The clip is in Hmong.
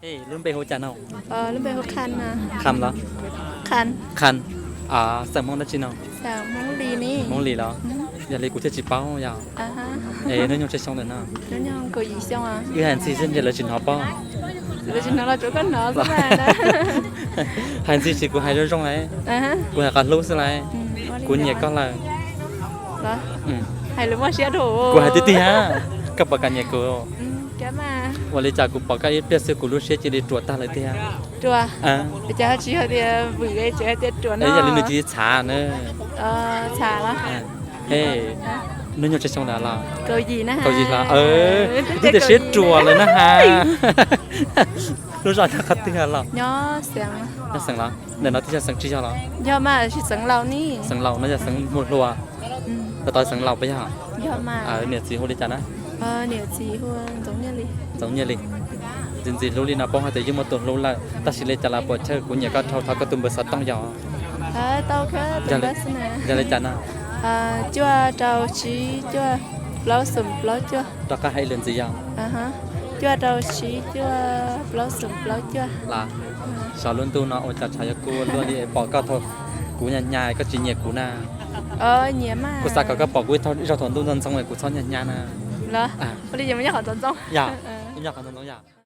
Lub npe hu cas no? Kham los? Kham. Xeem Hmoob dab tsi no? Hmoob Lis los? Yog li kuv thiaj tsis paub yog. Es hnub nyoog tsawg xyoo lawm no? Wb hais ntxij xwb ntshe lawv tsis hnov paub. Hais ntxij tsis, kuv hais zoo zoo lawm. Kuv hais qhov hlub xwb lawm. Kuv nyiam koj lawm. Kuv hais tiag tiag, koj puas kam nyiam kuv? Ua li cas kuv pom koj ib pliag xwb kuv lub siab cia li ruam tag lawm tiag. Yog li nws cia li txhav na. Hnub nyoog tsawg xyoo lawm los? Kaum yim los? Twb tias siab ruam lawm na has. Lub zos nyob qhov twg los? Nyob Xeem los? Ntawm no twb yog Xeem tsis yog los? Xeem Laus no yog Xeem Muas Hluas. Tos tos Xeem Laus puas yog? Niam txiv hu li cas na? Ntxoov Nyiaj Lis. Ntxim ntxim hlub li no paub hais tias yeej muaj tus hlub lawm, tab sis li cas los puas chawj, kuv nyiam koj dhau, thov koj tus npawb xov tooj yog. Yog li cas no? Cuaj rau tsib cuaj plaub xoom plaub cuaj. Rov qab hais ib lwm ntxiv yog. Cuaj rau tsib cuaj plaub xoom plaub cuaj. Los, xyov lub ntuj no ua cas tshav yuav kub luaj li es pom koj thaum kuv nyas nyas koj tsis nyiam kuv na. Kuv xav kom koj pom kuv ib zaug thaum ntuj ntxoov ntxoo es kuv txhob nyas nyas na. Yog, nyob qhov ntxoov ntxoo yog.